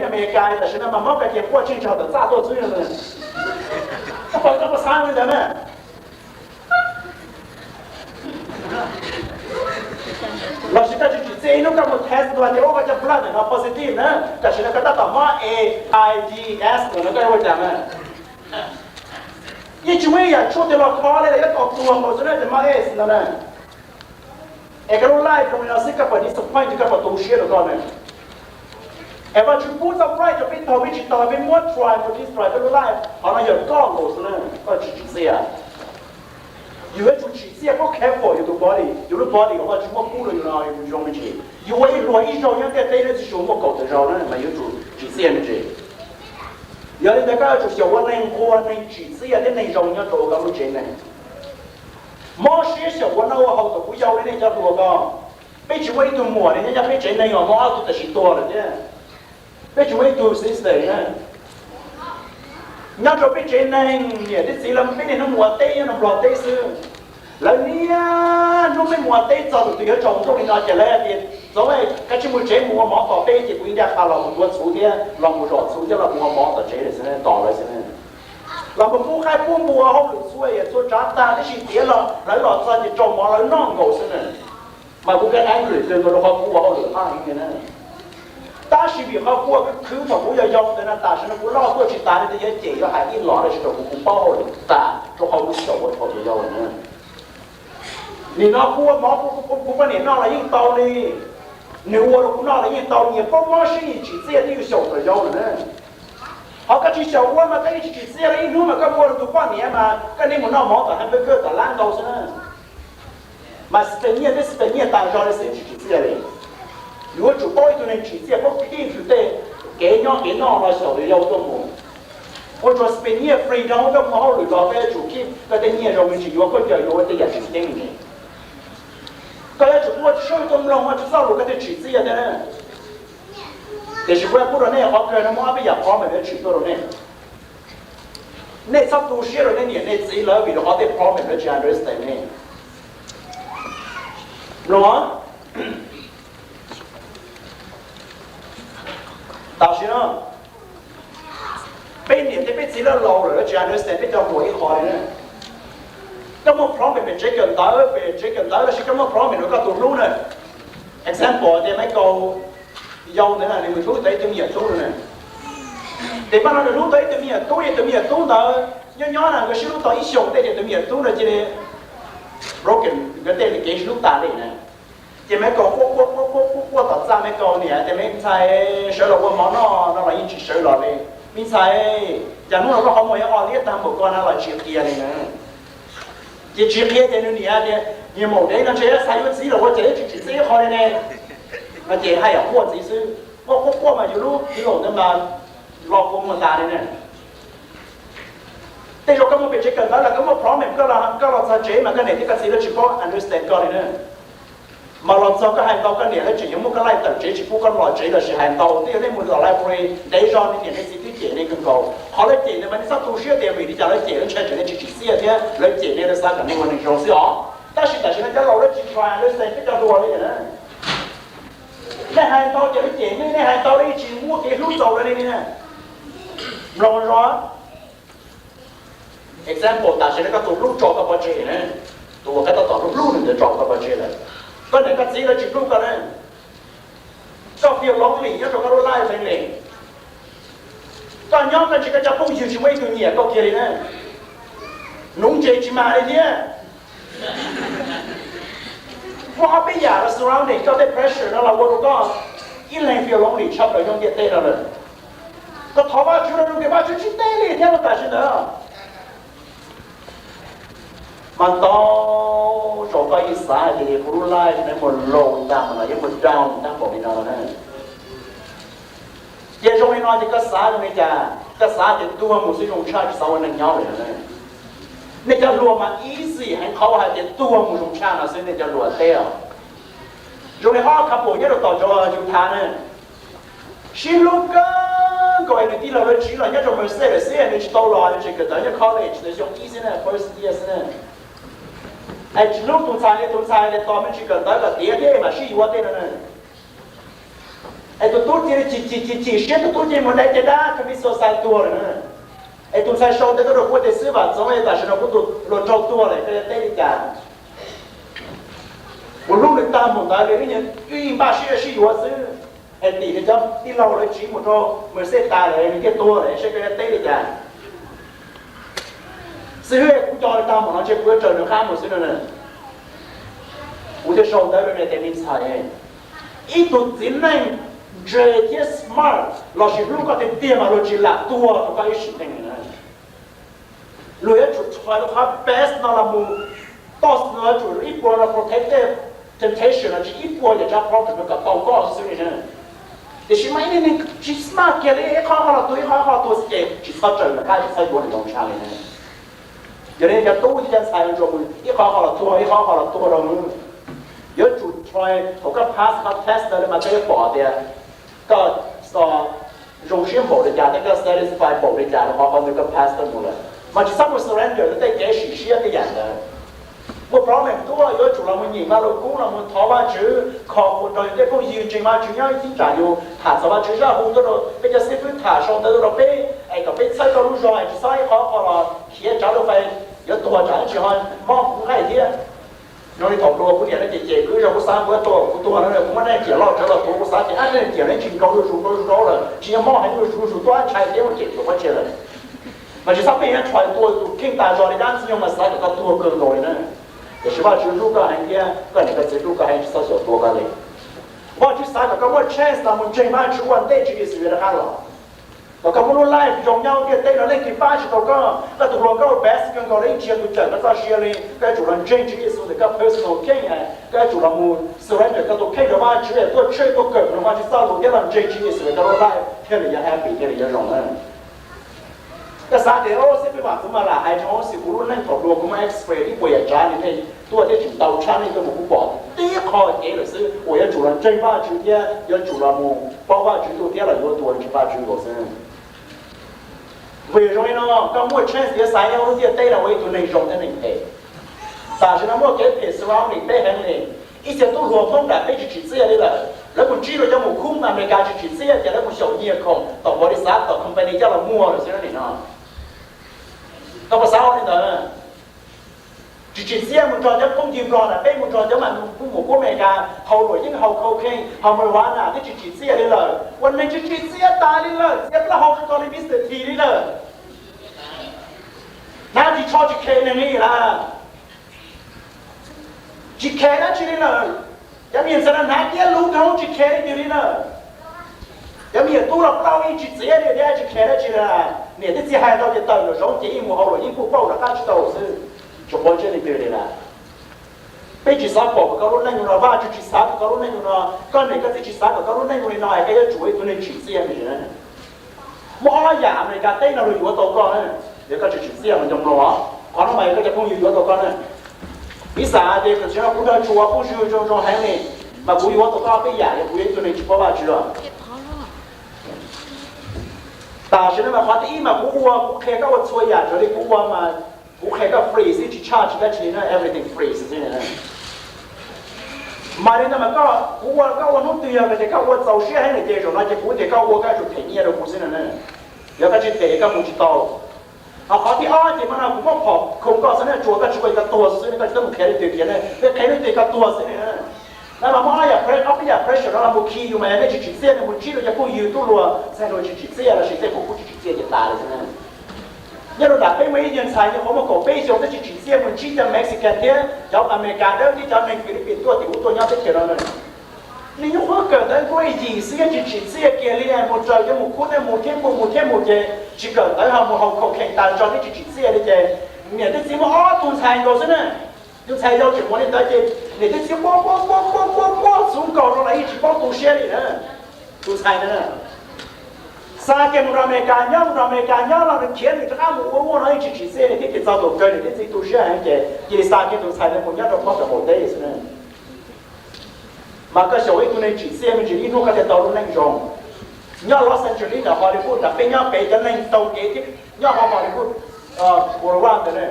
Amelikas tam sim no mas mob ka ces quaj tsheej tsa tom txaj tuaj xwb. Koj puas xav li ntawd na? Los sis koj tsis tsim txiaj ib hnub koj mus test dua ces ua koj cov blood ntawm no positive na, tam sim no koj tab tom mob AIDS no koj ua cas na? Yeej tsis muaj ib yam tshuaj twg los kho li, yuav tau tuag nkaus xwb na, ces mob AIDS no na. Es koj lub life zoo li no xwb koj puas disappoint, koj puas tu siab rau koj ne? Es Vajtswv pub txoj right rau peb taug peb tsis taug, peb muab try to destroy peb lub life, qhov no yog koj nkaus xwb na, koj tsis tsim txiaj. Yus yuav tsum tsim txiaj, paub careful yus tus body, yus lub body uas Vajtswv muab pub rau yus no zoo me ntsis. Yus ua ib hluas ib zaug nyob ntiaj teb no tsis tshua muaj kaum tawm zaus na mas yuav tsum tsim txiaj me ntsis. Yog li ntawd koj yuav tsum xyaum ua neeg nquag, neeg tsim txiaj thiab neeg zoo nyob rau koj lub tsev neeg. Mob siab xyaum ua noj ua haus tom kuv yau li nej cov hluas ko. Peb tsis muaj ib tug muam li nyob nyob peb tsev neeg os, muaj ob tug tam sim tuag lawm thiab. Peb tsis muaj ib tug sister na. Nyob rau peb tsev neeg niam thiab txiv lawv peb niaj hnub mus ua teb nyob rau Nplog teb xwb. Lawv niaj hnub peb mus ua teb txog tus twg yuav tsaus ntuj li no ces lawv hais tias txhob, kav tsij mus tsev mus ua mov tos peb ces kuv ib nraj qha los mus tuav txhuv thiab los mus zom txhuv thiab los mus ua mov tom tsev lawm xwb, tos lawv xwb. Los mus pub qaib pub npua hauj lwm txhua yam txhua tsav tag tib si tiav los lawv los txog ces rau mov lawv noj nkaus xwb na. Mas kuv kab angry kawg nkaus rau qhov kuv ua hauj lwm qab heev li na. Tab sis vim qhov kuv ua khwv khwv thaum kuv yau yau ntawd na, tam sim no kuv loj tuaj tsis tas li, tus yuav cem yuav hais ib los lawm tsis tau kuv, kuv paub hauj lwm tas rau qhov kuv xyaum ua thaum kuv yau lawm na. Nim no kuv ua mov, kuv poj niam noj los yeej tau li, nws ua rau kuv noj los yeej tau, nyias paub mob siab nyias tsim txiaj twb yus xyaum thaum yau lawm na. Ho koj tsis xyaum ua mas koj yeej tsis tsim txiaj li, ib hnub mas koj ua rau tus poj niam mas koj niaj mus noj mov tom hamburger tom lab ntau xwb na. Mas spend nyiaj thiab spend nyiaj tas zog li xwb tsis tsim txiaj li. Yuav tsum paub ib tug neeg tsim txiaj, paub keep yus tej kev nyob kev noj no xyaum yau tuaj mus. Ua tsuas spend nyiaj free rau koj mus hauj lwm los koj yuav tsum keep koj tej nyiaj zoo me ntsis, yuav koj cawm yuav ua tej yam tsis ceeb li. Koj yuav tsum ua tsis sab tuaj mloog ua tsis txoj lus koj thiaj tsim txiaj thiab na. Tiam sis kuv pub rau nej qhov kawg no muaj ob peb yam qhov mas yuav tshwm tuaj rau nej. Nej txhob tu siab rau nej niam nej txiv lawv vim rau qhov tej problem lawv tsis understand nej. Mloog, tam sim no peb niam thiab peb txiv lawv laus lawm lawv tsis understand peb cov hluas ib qho li na. Koj muaj problem pem tsev kawm ntawv, pem tsev kawm ntawv los sis koj muaj problem rau koj tus hlub na. Example tias Michael yau ntawd na, nws mus hlub tau ib tug me nyuam tub na. Ces pab no nws hlub tau ib tug me nyuam tub, tus me nyuam tub ntawd nyob nyob na nkawd sib hlub tau ib xyoos tej ces tus me nyuam tub ntawd cia li broken, nkawd tej kev sib hlub tas li na. Ces Michael quaj quaj quaj quaj quaj tom txaj, Michael niam tias me ntxhais sawv los ua mov noj no los yeej tsis sawv los li. Me ntxhais, cas hnub no koj qhov muag yuav o liab tag npaum ko na los tsis qhia li na. Ces tsis qhia ces nws niam tias niag maum dev no ntshe yuav xav yuav txiv los ua cas yuav tsis tsim txiaj ib qho li ne. No ces haj yam quaj ntxiv xwb, quaj quaj quaj mas yus lub txiv laum ntawd mas los kua muag tas li ne. Tej zaum koj muaj pem tsev kawm ntawv los koj muaj problem, koj los txog tsev mas koj niam thiab koj txiv lawv tsis paub understand koj li na. Mas los txog koj hais ntau koj niam lawv tseem yuav muab koj laij tawm tsev tsis pub koj los tsev los sis hais ntau, twb yog nej mus tom library ntev zog nej niam nej txiv twb cem nej kawg nkaus. Qhov lawv cem nej mas nej txhob tu siab tias vim li cas lawv cem, lawv ntshai tsam nej tsis tsim txiaj thiab lawv cem nej, lawv xav kom nej ua neeg zoo xwb os. Tab sis tam sim no cov laus lawv tsis try understand peb cov hluas li na. Nej hais ntau ces lawv cem nej, nej hais ntau lawv yeej tsis muaj kev hlub txaus rau nej li na. Mloog zoo. Example, tam sim no koj tus hlub tso koj pov tseg na, tus uas koj tab tom hlub hlub nws ntawd tso koj pov tseg lawm, koj niam koj txiv lawv tsis hlub koj na, koj feel lonely nyob rau koj lub life family. Koj nyob koj ntshe koj cov phooj ywg tsis muaj ib tug nyiam koj kiag li na, nuv ntses tsis mag li thiab. Muaj ob peb yam los surrounding koj tej pressure no los ua rau koj ib leeg feel lonely tshaj plaws nyob ntiaj teb no lawm. Koj thov Vajtswv rau nws, Vajtswv tsis teb li thiab lub tam sim ntawd. Mas ntau zaus koj yeej xav hais tias kuv lub life no mus low tag mas no, yeej mus down tag npaum li no na. Ces zoo li no ces koj xav zoo li cas? Koj xav tias tuag mus xwb zoo tshaj tsis xav ua neeg nyob li no na. Nej cov hluas mas easy heev, qhov uas hais tias tuag mus zoo tshaj no xwb nej cov hluas teb os. Zoo li ob couple nyob rau tom cov Utah na, sib hlub kawg nkaus es nws tij laug lawv tsiv los nyob rau Merced lawm xwb, nws tsis tau los, nws tseem kawm ntawv nyob college ntawd xyoo ib xwb na, first year xwb na. Es tsis hlub tus ntxhais li, tus ntxhais tias tos me ntsis kawm ntawv kom tiav thiab mam sib yuav tej no na. Es tus tub cia li chim chim chim chim siab, tus tub cia li mus dai caj dab, commit suicide tuag lawm na. Es tus ntxhais sau ntawv tuaj rau kuv tias, Xib Vam Txoov, tam sim no kuv tus hluas nraug tuag lawm, koj yuav teb li cas? Kuv hlub nws tag npaum ntawd li, wb npaj sib sib yuav xwb. Es tim nws cov tij laug lawv tsiv mus rau Merced tas lawm, nws thiaj tuag lawm, saib koj yuav teb li cas? Xib hwb, kuv nco nws tag npaum no ntshe kuv yuav raws nws qab mus xwb no. Kuv thiaj sau ntawv rau nws tias, Me ntxhais, ib tug txiv neej ntse thiab smart lossis hlub koj tiag tiag mas luag tsis lam tuag rau koj ib sim neej na. Luag yuav tsum try rau qhov best no los mus, thus no yuav tsum ib puas no protected temptation los sis ib puas yam tsav problem no kom tau koj xwb li na. Tiam sis mas ib neeg tsis smart kiag li, ib qho qhov los tuag, ib qho qhov los tuag xwb ces tsis txhob raws nws qab, tsis txhob yuav nws zoo tshaj li na. Yog li cov tub thiab cov ntxhais ntsuas mus ib qho qhov los tuag, ib qho qhov los tuag rau nws. Yuav tsum try, thaum koj pass koj test ntawd mas koj yuav pom tias koj zoo siab npaum li cas thiab koj satisfy npaum li cas rau qhov qhov ntawd koj pass tau mus lawm. Mas tsis txhob mus surrender rau tej kev sim siab tej yam ntawd. Muaj problem tuaj yuav tsum los mus nyeem Vajluskub, los mus thov Vajtswv, kho ua nrog yus tej phooj ywg ntseeg Vajtswv nyob ib thib tsam yus tham txog Vajtswv zaj hu tuaj rau peb cov xib fwb, tham sau ntawv tuaj rau peb es kom peb txhawb koj lub zog es tsis txhob ib qho qhov los khiav tsav lub fais, yuav tuag tsam tsis ho mob kuv nqaij thiab. Zoo li thaum hluas kuv niam no ces cem kuv zog, kuv xav kuv tuag, kuv tuag no kuv muab nej ciam loj tsawv los tuav, kuv xav ces ab nej ciam nej tsis nkaus zuj zus nkaus zuj zus lawm, tsis yog mob heev zuj zus zuj zus tuaj ntshai thiab muab cem tuag pob tseg lawm. Mas tsis txhob pheej nyob try tua tus kheej tas zog li dab ntxwg nyoog mas xav kom koj tuag kawg nkaus li na. Tiam sis Vajtswv hlub koj heev thiab koj niam koj txiv hlub koj heev, tsis txhob xyaum tua koj li. Vajtswv xav kom koj muaj chance los mus ntseeg Vajtswv ua ntej tswv Yexus rov qab los, kom koj muaj lub life zoo nyob ntiaj teb no, leej twg pab tsis tau koj. Koj tus hluas nkauj best kawg nkaus li, yeej tsis yog tus cawm koj txoj sia li. Koj yuav tsum los ntseeg tswv Yexus ntawm koj personal kheej, koj yuav tsum los mus surrender koj tus kheej rau Vajtswv, tuaj tshwj tuaj kawm rau Vajtswv txoj lus thiab los ntseeg tswv Yexus, koj lub life thiaj li yuav happy, thiaj li yuav zoo na. Koj xav tias, o, xib fwb Vam Txoov mas lam hais rau xwb, kuv lub neej thaum hluas kuv muaj experience ib puas yam tsav li nej tuaj thiab tseem ntau tshaj nej tuaj mus, kuv pom tib qho cev lawm xwb uas yuav tsum los ntseeg Vajtswv thiab yuav tsum los mus paub Vajtswv ntuj thiab los yuav tus ntseeg Vajtswv nkaus xwb. Vim zoo li no koj muaj chance yuav xaiv nyob lub ntiaj teb no ua ib tug neeg zoo thiab neeg phem. Tam sim no muaj kev phem surrounding peb heev li. Ib txhia tub hluas Hmoob nram peb tsis tsim txiaj li lawm, lawv mus ntsib rau cov mus khub Amelikas tsis tsim txiaj ces lawv mus xyaum nyiaj khoom tom npaum li xav tom company coj los muag lawm xwb no. Koj puas xav ua li ntawd? Tsis tsim txiaj mus nrog cov phooj ywg Nplog nram peb mus nrog cov mas mus khub Amelikas haus luam yeeb, haus cocaine, haus marijuana twb tsis tsim txiaj li lawm. Ua neeg tsis tsim txiaj tas li lawm, txiav plaub hau kawg nkaus li Mister T li lawm. Hnav ris tsho tsis khe neeg li lawm. Tsis khe dab tsi li lawm. Cov me nyuam ntxhais no hnav kiab lug nkaus tsis khe leej twg li lawm. Cov me nyuam tub los plaub yeej tsis txiav li thiab tsis khe dab tsi li. Niam thiab txiv hais tau ces tawm nraum zoov ces yeej mus haus luam yeeb puj pauj rov qab tsis tau xwb, tsis quav ntsej leej twg li lawm. Peb tsis xav pom kom koj lub neej zoo no, Vajtswv tsis xav kom koj lub neej zoo no, koj niam koj txiv tsis xav kom koj lub neej zoo li no es koj yuav tsum ua ib tug neeg tsim txiaj me ntsis. Muaj ob yam Amelikas teb no luag yuav tau koj, yog koj tsis tsim txiaj mas nco mloog os. Qhov no mas yog koj cov phooj ywg yuav tau koj na. Piv xam hais tias tam sim no kuv nrog Tshuas phooj ywg zoo zoo heev li, mas kuv yuav tau koj peb yam, yog kuv yog ib tug neeg tsis paub Vajtswv. Tam sim no mas qhov thib ib mas kuv ua, kuv qhia koj ua txhua yam raws li kuv ua mas kuv qhia koj free xwb, tsis tshaj tsis dab tsi na, everything free xwb. Mas li ntawd mas koj, kuv ua koj ua hnub twg yog tias koj ua txaus siab heev lawm ces zaum no ces kuv tias koj ua koj yuav tsum them nyiaj rau kuv xwb na. Yog koj tsis them koj mus tsis tau. Ho qhov thib ob ces mas no kuv muab phom khoom koj xwb na, tsuas koj tsis ua koj tuag xwb, koj tsis tau mus qhia leej twg kiag na, koj qhia leej twg koj tuag xwb na. Na mas muaj ob yam, ob peb yam pressure no los mus khi yus mas yog nej tsis tsim txiaj nej mus ntsib rau cov phooj ywg tub hluas Central tsis tsim txiaj lossis tej qhov kuv tsis tsim txiaj ces tas li xwb na. Nyob rau nram peb muaj ib nyuag ntxhais nyuam qhuav muaj kaum peb xyoo twb tsis tsim txiaj mus ntsib cov Mexican thiab cov Amelikas dawb thiab cov neeg Philippines tuaj tim ub tuaj nyob teb chaws no na. Nws nyuam qhuav kawm ntawv nkuaj yim xwb yeej tsis tsim txiaj kiag li, mus raws cov mus khub nej mus thiab mus mus thiab mus ces tsis kawm ntawv ho mus haus cocaine tas zog twb tsis tsim txiaj li ces niam thiab txiv muaj ob tug ntxhais nkaus xwb na. Tus ntxhais yau tseem mus li ntawd ces niam thiab txiv quaj quaj quaj quaj quaj quaj txhuv nkaus rau los yeej tsis paub tu siab li na. Tus ntxhais ntawd na, xa kiag mus rau Amelikas nyob, mus rau Amelikas nyob los nws khiav nws rov qab mus ua ua no yeej tsis tsim txiaj li thiab ces txog thaum kawg niam thiab txiv tu siab heev ces cia li xa kiag tus ntxhais ntawd mus nyob rau pab pem qaum teb xwb na. Mas koj xyaum ib tug neeg tsim txiaj me ntsis ib hnub koj thiaj tau lub neej zoo. Nyob Los Angeles ntawm Hollywood nram peb nyob pem cov neeg taug kev thiab nyob hauv Hollywood Boulevard ntawd na,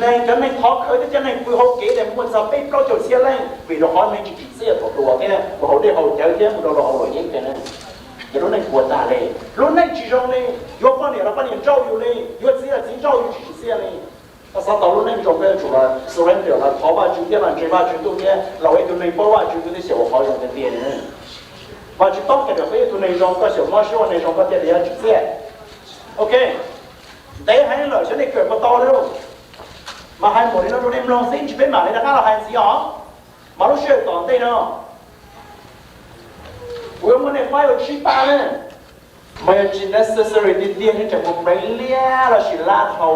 neeg cov neeg thov khawv thiab cov neeg pw hauv kev ntawd muaj txog peb plaub caug txhiab leej vim rau qhov neeg tsis tsim txiaj thaum tuag thiab mus haus dej haus cawv thiab mus rau luag haus luam yeeb tiag ne. Ces lub neej puas tag li, lub neej tsis zoo li, yuav poj niam los poj niam nrauj yus li, yuav txiv los txiv nrauj yus tsis tsim txiaj li. Koj xav tau lub neej zoo koj yuav tsum los surrender los thov Vajtswv thiab los ntseeg Vajtswv ntuj thiab los ua ib tug neeg paub Vajtswv ntuj thiab xyaum ua qhov zoo tiag tiag. Vajtswv tau kawm kom koj ib tug neeg zoo, koj xyaum mob siab ua neeg zoo koj thiaj li yuav tsim txiaj. Ok, ntev heev lawm xyov nej kawm puas tau li lauj. Mas hais npaum li no rau nej mloog xwb, tsis peb mam li rov qab los hais ntxiv os. Mas lub sij hawm tom ntej no kuv yuav muab nej faib ua tsib pab ne. Mas yog tsis necessary tiag tiag nej tseem mus pleev liab los sis lab dhau.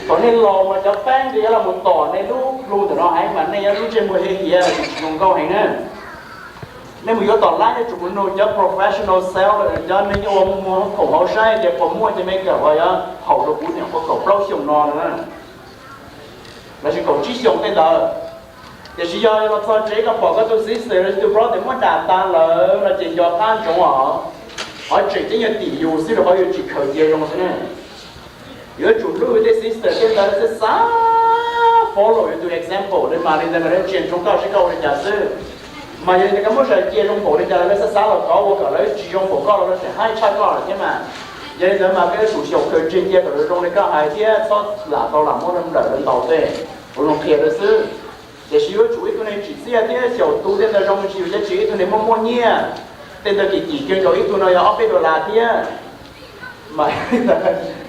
Thaum nej laus mas cov pab ntawd yuav los mus tom nej lub plhu ntawm no heev mas nej yuav lub ntsej muag hiav hiav tsis zoo nkauj heev na. Nej mus yuav tom lab yuav tsum mus nug cov professional seller, cov neeg uas muag khoom hauv saib tias puas muaj cov makeup uas yuav haum rau kuv niam qhuav kaum plaub xyoos no na, los sis kaum tsib xyoos tej ntawd. Tiam sis yog los txog tsev koj pom koj tus sister los sis tus brother muab dam tas lawm no ces nco qab ntsoov os. Qhov tseem ceeb yog tim yus xwb rau qhov yus tsis khaws cia zoo xwb ne. Yuav tsum hlub tej sister tej ntawd xwb, xav follow yus tus example li mas li ntawd mas lawv tsis ntsoov koj seb koj ua li cas xwb. Mas yog li ntawd koj muab zais cia zoo npaum li cas lawv xav xav los kov ua kom lawv tsis zoo npaum koj los lawv tseem haib tshaj koj lawm thiab mas. Yog li ntawd mas koj yuav tsum xyaum khaws tseg cia kom lawv zoo li koj hais thiab txhob lam tau lam muab nplawm lawv ntaus tej. Kuv zoo qhia lawv xwb. Tiam sis yuav tsum ib tug neeg tsim txiaj thiab xyaum tu tej ntawd zoo tsis yus cov tsis ib tug neeg muaj muaj nyiaj. Tej ntawd kim kim kiag nkaus ib tug no yog ob peb dollar thiab. Mas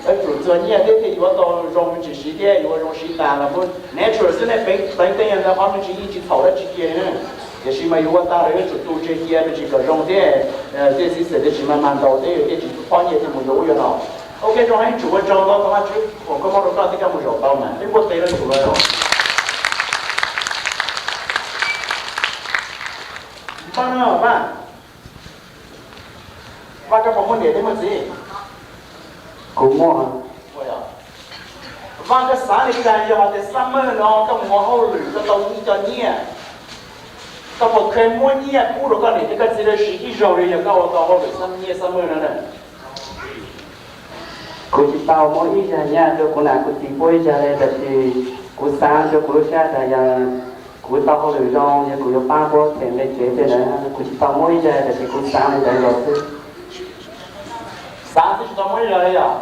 yuav tsum txuag nyiaj thiab thiaj yuav tau zoo tsis siv thiab yuav zoo siv tas los muab natural xwb ne. Pleev tej ntawd qhov me ntsis yeej tsis txhaum dab tsi kiag li na. Tiam sis mas yus ua tag lawm yuav tsum tu tseg cia me ntsis kom zoo thiab. Tej sister tej tsis mag mag ntaus thiab yus thiaj tsis phob nyiaj thiaj mus ntaus ub yog no. Ok, zoo heev, tsum ua tsaug ntau, thov Vajtswb foom koob hmoov rau koj thiab koj mus zaum tau mas peb npuaj tes rau tsum lawm. Vaj, Vaj, koj puas muaj niam thiab muaj txiv? Kuv muaj. Vaj, koj xav li cas yog hais tias summer no koj mus ua hauj lwm koj tau ib co nyiaj, koj puas kheev muab nyiaj pub rau koj niam thiab koj txiv lawv siv ib zaug li yog koj ua tau hauj lwm nyiaj summer no na? Kuv tsis tau muab ib zag nyiaj rau kuv nam kuv txiv pub ib zag li, tab sis kuv xav rau kuv lub siab tas yog kuv tau hauj lwm zoo yog kuv yuav pab puab them nqe tsev tej ntawd. Kuv tsis tau muab ib zag tab sis kuv xav li ntawd los xwb. Xav xwb tsis tau muab ib zag li yom?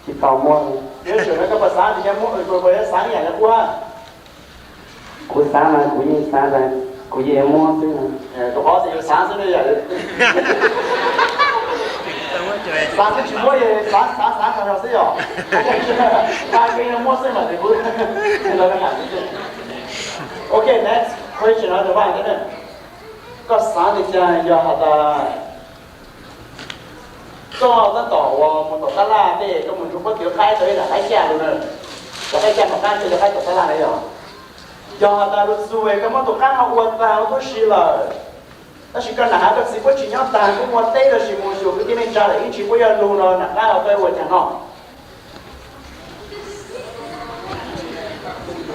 Tsis tau muab. Yuav tsum koj puas xav tias yog muab, puas yuav xav ib yam li kuv? Kuv xav mas kuv yeej xav tas kuv yeej yuav muab xwb. Rau qhov tias yuav xav xwb ne yom. Xav xwb tsis muab, xav xav xav xav xwb yom. Xav kev yuav muab xwb mas kuv. Ok, next question no rau Vaj thiab ne. Koj xav li cas yog has tas koj tab tom uas mus tom tab laj tej koj mus nrug puab twv qaib tau ib daim qaib caj rau na, cov qaib caj mas qab kawg cov qaib tom tab laj na yom. Yog has tas lub txuas koj muab tus qaib no ua tag ua tuab si lawm, tab sis koj nam hab koj txiv puab tsis nyob tag, puab mus ua teb los sis mus xyuas kwv tij neej tsa lawm ib ntsis puab yuav lug no nam qab ho koj ua caag noj?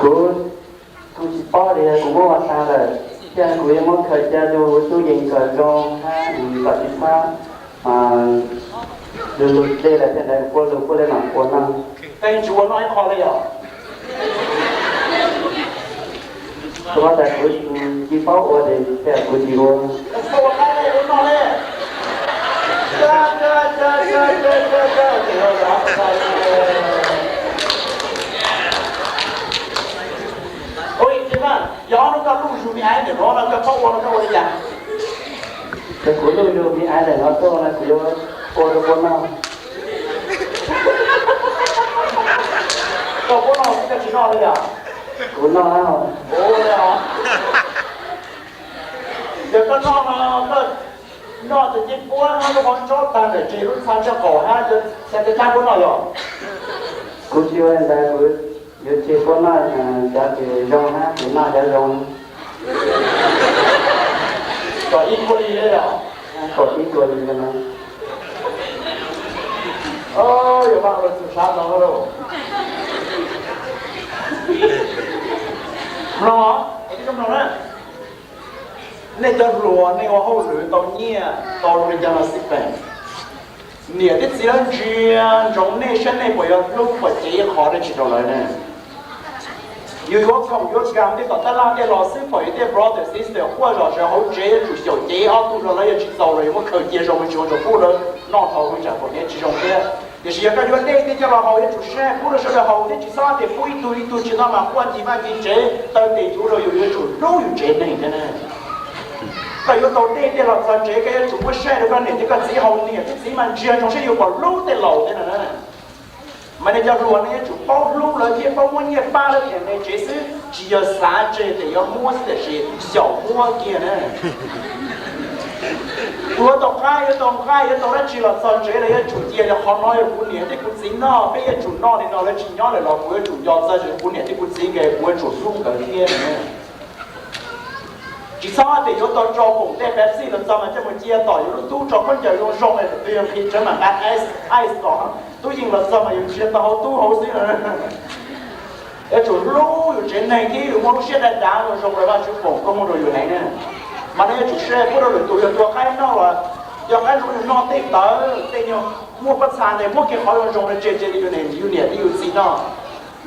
Kuv kuj tsis paub li, kuv muab ua tag lawm, thiab kuv yuav muab khaws cia rau huv tub yees kom zoo hab kom tsis txhob lug lug dlej lawm thiab ntawd puab lug puab le mam ua noj. Koj tsis ua noj ib qho li yom? Rau qhov tas kuv tsis paub ua ces kuv tsis ua. Ua li cas, yog ob hnub koj luj zus me aiv ntawm no no koj txhob ua no koj ua li cas? Yog kuv luj zus me aiv ntawm no tuaj no kuv yuav ua rau puab noj. Koj puab noj xwb koj tsis noj li yom? Kuv noj. Ua li os. Yog koj noj no, koj noj tus cib puab hab lub qhov ntsob tag ntawm tseg lub txha ntsaj qaum hab, xav tias tag puab noj yom? Kuv tsis ua li ntawd, kuv yuav tseg puab noj cov tsis zoo hab kuv noj cov zoo. Kom ib kuaj li yom? Kom ib kuaj li no. Yog Vaj ua txug sab no lauj. Mloog os, nej cov hluas nej ua hauj lwm tau nyiaj tau zoo li cas los xij peem, niam thiab txiv lawv ntsia ntsoov nej saib nej puas yuav hlub puas cev ib qho dab tsi rau lawv ne. Yus yuav khoom yuav kam tej tom tab laj tej los xwb, pom yus tej brother sister quaj zom zaws hauv tsev yuav tsum xyaum cev ob tug rau lawv, yog tsis txaus los yuav muab khaws cia zoo me ntsis ua rau pub lawv noj tau, ua cas pom nyiaj tsis zoo thiab. Tiam sis yog koj yuav dej thiab coj los haus yuav tsum saib pub rau sawv daws haus thiab, tsis txhob tias pub ib tug ib tug tsis tau mas quaj ncig vaj ncig tsev taw tes yuav rau yus, yuav tsum hlub yus tsev neeg thiab na. Koj yuav tau dej tej los txog tsev koj yuav tsum muab saib rau koj niam thiab koj txiv haus, niam thiab txiv mas ntsia ntsoov saib yus puas hlub tej laus thiab na. Mas nej cov hluas nej yuav tsum paub hlub lawv thiab paub muab nyiaj pab lawv thiab, ne tsev xwb tsis yog xav tseg tias yuav muab xwb tiam sis xyaum muab kiag na. Yuav tau qaib yuav tau nqaij yuav tau dab tsi los txog tsev los yuav tsum cia tias qhov no yog kuv niam thiab kuv txiv noj, peb yuav tsum noj li no, lawv tsis nyob lawm los kuv yuav tsum nco txog kuv niam thiab kuv txiv, kuv yuav tsum hlub nkawd thiab. Tsis txhob tias yuav tau tso poom tej Pepsi los txog mas coj mus cia tom yus lub tub, tso khaub ncaws zoo zoo, tus twg yog nqhis tsawv mas nqa ice, ice tom, tub yeej los txog mas yus ntsia tau hauv tub hauv xwb. Yuav tsum hlub yus tsev neeg thiab yus muaj lub siab dav dav zoo zoo rau Vajtswv foom koob hmoov rau yus heev na. Mas nej yuav tsum saib pub rau lwm tus, yog tua qaib noj los, yog qaib zoo yus noj, tej tawv tej nyuag muaj pob txha ntawd muab kiag qhov zoo zoo rau, tseg tseg rau yus niam thiab yus txiv noj.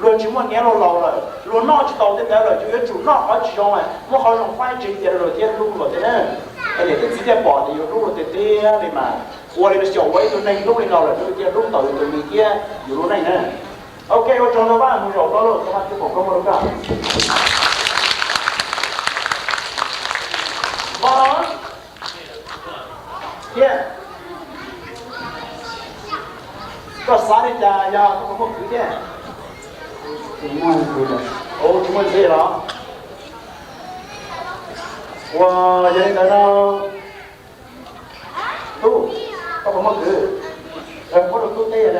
Luag tsis muaj niam laus laus lawm, luag noj tsis tau tej ntawd lawm, yus yuav tsum noj qhov tsis zoo, muab qhov zoo faib tseg cia rau luag thiab hlub luag thiab na. Es niam thiab txiv thiaj pom tias yus hlub luag tiag tiag li mas. Ua li no xyaum ua ib tug neeg hlub li no lawm, cia hlub tau yus tus me thiab yus lub neej na. Ok, ua tsaug ntau, Vajtswv foom koob hmoov rau koj. Vaughn, thiab koj xav li cas, yog koj puas muaj kwv thiab? Tsis muaj kwv los? Ua, yog li ntawd no, tub, koj puas muaj kwv? Muab rau tub teb.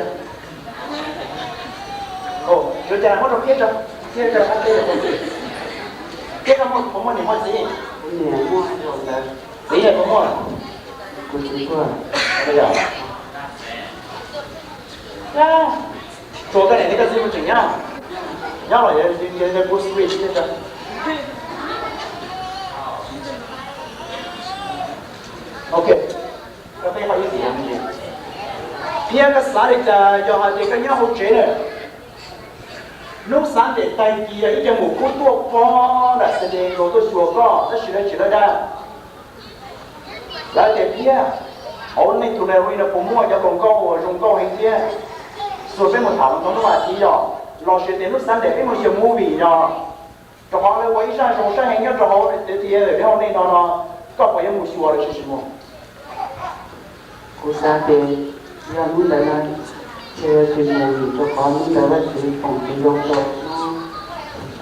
Ua cas muab rau Khiab tso, Khiab tso qab teb. Khiab, koj puas muaj niam muaj txiv? Niam muaj, txiv puas muaj? Kuv txiv tuag. Tsuas koj niam thiab koj txiv puas tseem nyob? Nyob los yuav kuv switch thiab tso. Ok, koj teb qhov ib txhis. Thiab koj xav li cas yog hais tias koj nyob hauv tsev na, hnub Sunday tag kis yog ib co mus kub tuaj pog nram San Diego tuaj xyuas koj, tab sis lawv tsis lawv dag. Lawv tias, Thiab hauv nej tus library no puas muaj cov hluas nkauj uas zoo nkauj heev thiab? Xyuas peb mus tham hluas nkauj hnub vas thiv yog, los sis tias hnub Sunday peb mus xyuas movie yog? Rau qhov lawv ua ib zaj zoo saib heev nyob rau hauv tej tias hauv nej no no, koj puas yuav mus xyuas los sis tsis mus? Kuv xav tias yog hnub ntawd no, ces yuav tsis mus vim rau qhov hnub ntawd Vajtswv foom tsis zoo rau hnub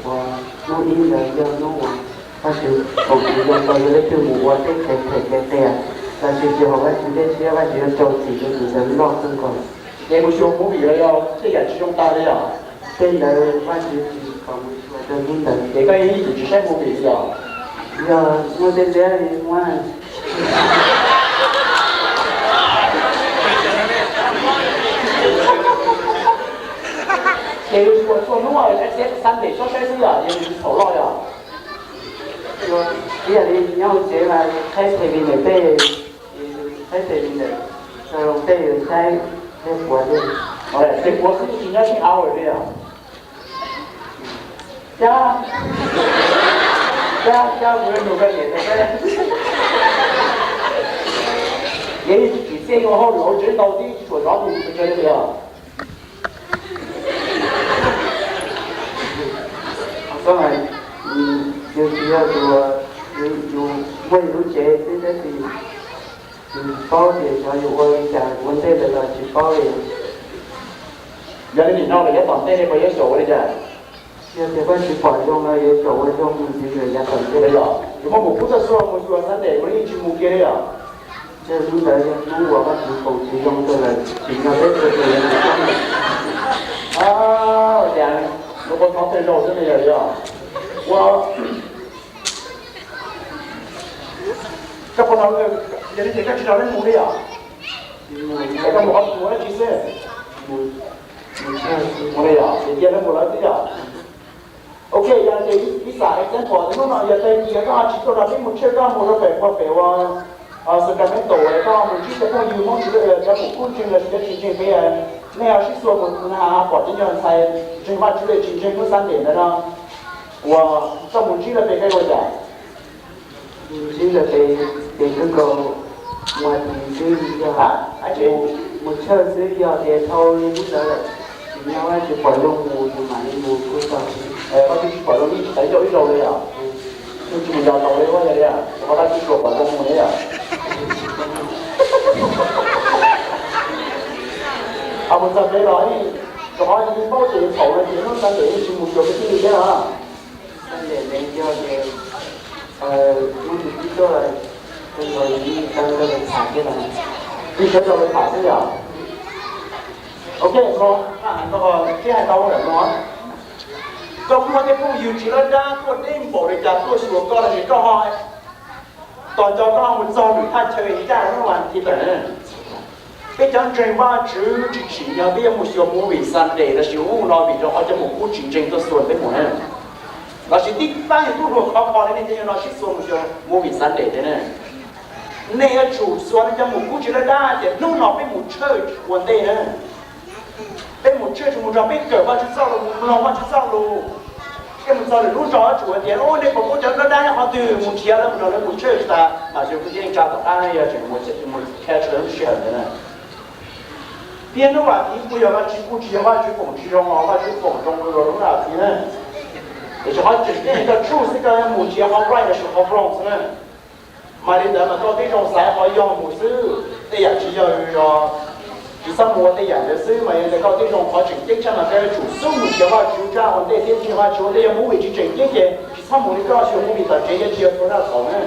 uas hnub ib ntawd yog hnub uas Vajtswv foom tsis zoo rau yog leej twg mus ua tej kev phem kev qias, los sis tsis haum Vajtswv tej siab, Vajtswv yuav rau txim rau tus ntawd loj kawg nkaus. Ces mus xyuas movie los yog tej yam tsis zoo tag li yog? Tej ntawd Vajtswv tsis kom mus xyuas rau hnub ntawd. Ces koj yeej ib txwm tsis saib movie li yog? Yog muaj tej liab li muab. Ces yus xyuas txhua hnub, Sunday txhob saib xwb yog, yog nws tsis txhaum loj yog? Ib yam li nyob hauv tsev mas qhaib phem li ntawm tej, qhaib phem li ntawm, tej saib tej puav tej. Tej puav xwb tsis nyob sib hour li yog? Cab, cab, cab kuv nug koj niam tus teb. Ces tsis txiaj ua hauj lwm hauv tsev ntau tib tsuas zov tus tus tsawg li os. Koj, yus tsis yog tus, yus muaj yus lub tsev xwb tab sis yus paub tias xyov yus ua li cas ua ntej lawm los tsis paub li. Yog li nim no los yav tom ntej ne puas yuav xyaum ua li cas? Yog tias Vajtswv pom zoo no yuav xyaum ua zoo mus ntxiv lawm yav tom ntej. Yog yus muaj mus kub txoj xua mus xyuas Sunday mas yeej tsis mus kiag li os. Ntshe hnub ntawd yog hnub uas Vajtswv foom tsis zoo rau lawm, tsim nyog peb txhua tus yuav mus txog. Ua cas, nws ua thov tej zaug xwb ne yog li os. Ua, koj puas, yog li ces koj tsis nrog peb mus li os? Es koj mus qhov twg, mus dab tsi xwb? Mus li os, ces cia peb mus lawv xwb yog? Ok, yog ces ib xam example, hnub no yog tag kis koj ho tsis tuaj nrog peb mus church, koj mus rau pem puag pem ua Sacramento, koj mus ntsib cov phooj ywg Hmoob tsis, cov mus kub ntseeg los sis cov tsis ntseeg peb, nej ho sib xua mus pom cov nyuag ntxhais ntseeg Vajtswv li tsis ntseeg hnub Sunday ntawd no. Uas koj mus ntsib lawv pem koj ua cas? Ntsib lawv pem, pem kawg nkaus, mus hais tias ntsib yog, mus tshawj xwb, yog tias dhau li lub ntawd lawm, tsis nyob tsis pom zoo mus yus mam li mus kuj tau. Koj twb tsis pom zoo ib tsis tau ib zaug li yom? Twb tsis mus yos tau li ua yog li, qhov koj twb tsis pom zoo mus li yom? Mus txog pem los, rau qhov yus paub tias yus thaum no ces hnub Sunday tsis mus xyuas kwv tij li thiab no. Sunday yog tias hnub twg twb tuaj, twb sawv rau lawv tham thiab no. Twb sawv rau lawv tham xwb yom? Ok, no, sib hais tau lawm no. Koj muaj tej phooj ywg tsis laj dab tuaj deb npaum li cas tuaj xyuas koj los sis koj ho tos nco koj ho mus txog lwm thaj chaw ncaj lub vas thiv lawm. Peb cov ntseeg Vajtswv tsis tsim nyog peb yuav mus xyuas movie Sunday los sis ub no vim rau qhov cov mus kub tsis ntseeg tuaj xyuas peb mus na. Los sis tib pab yus tub hluas khov kho li nej cov yog no sib xyuas mus xyuas movie Sunday thiab na. Nej yuav tsum xyuas nej cov mus kub tsis laj dab tias hnub no peb mus church ua ntej na. Peb mus church mus nrog peb kawm Vajtswv txoj lus, mus mloog Vajtswv txoj lus. Peb mus txog lwm lub zos yuav tsum hais tias, nej puas paub cov dab dab nyob qhov twg, mus nrhiav lawv mus nrog lawv mus church tas mas yus kuj yeej tsa tom qab yog tseem mus catch lawv lub sij hawm ntawd na. Thiab hnub vas thiv kuj yog Vajtswv, kuj tsis yog Vajtswv foom tsis zoo los Vajtswv foom zoo lawm lub vas thiv na. Tiam sis qhov tseem ceeb koj tshuaj xwb koj mus nrhiav qhov right los sis qhov wrong xwb na. Mas li ntawd mas koj tib zoo xaiv qhov yog mus xwb, tej yam tsis yog los tsis txhob mus ua tej yam ntawd xwb. Mas yog li ntawd koj tib zoo qhov tseem ceeb tshaj mas koj yuav tsum xub mus nrhiav Vajtswv tsav ua ntej thiab ntseeg Vajtswv ua ntej. Yog movie tsis tseem ceeb ces tsis txhob mus li koj xyuas movie tom tsev thiab tsis yog txhua zaj txhaum na.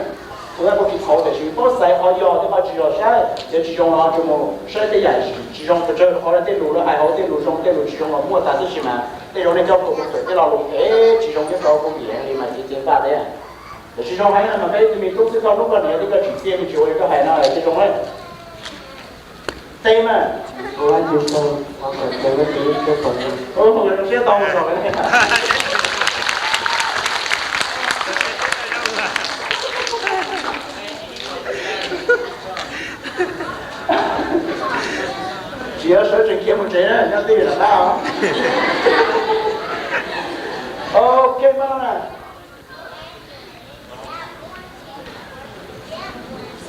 Txhua zaj kuj tsis txhaum tiam sis paub xaiv qhov yog thiab qhov tsis yog saib, yog tsis zoo los tsuas mus saib tej yam tsis zoo pes tsawg qhov tej lus lawv hais hauv tej lus zoo tej lus tsis zoo los muaj tas tib si mas tej zaum nej cov hluas mus kawm tej lo lus es tsis zoo nyob rau movie li mas ces ceev faj thiab. Tiam sis zoo heev no mas peb ib tug me tub xwb koj hlub koj niam thiab koj tsim txiaj me ntsis ua li koj hais no ces zoo na. Teb mas, siab tau mus rau tsis yog sawv tsees khiav mus tsev na, nyob twj ywm tom qab os. Ok, mas na.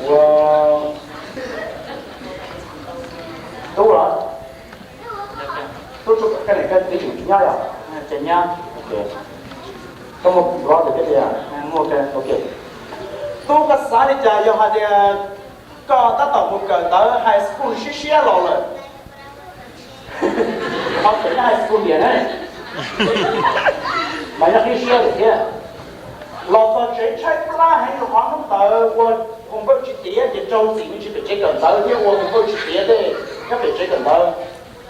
Ua, tub los? Tub tsuas koj niam koj txiv tseem nyob yom? Tseem nyob. Koj muaj vlog tias peb tias? Muaj. Ok. Tub, koj xav li cas yog hais tias koj tab tom mus kawm ntawv high school siab siab los lawm? Qhov tseem nyob high school tiag na, mas nyob qib siab lawm thiab. Los txog tsev tshaib plab heev rau qhov hnub ntawd ua homework tsis tiav ces raug txim me ntsis pem tsev kawm ntawv thiab ua homework tsis tiav tej nyob pem tsev kawm ntawv,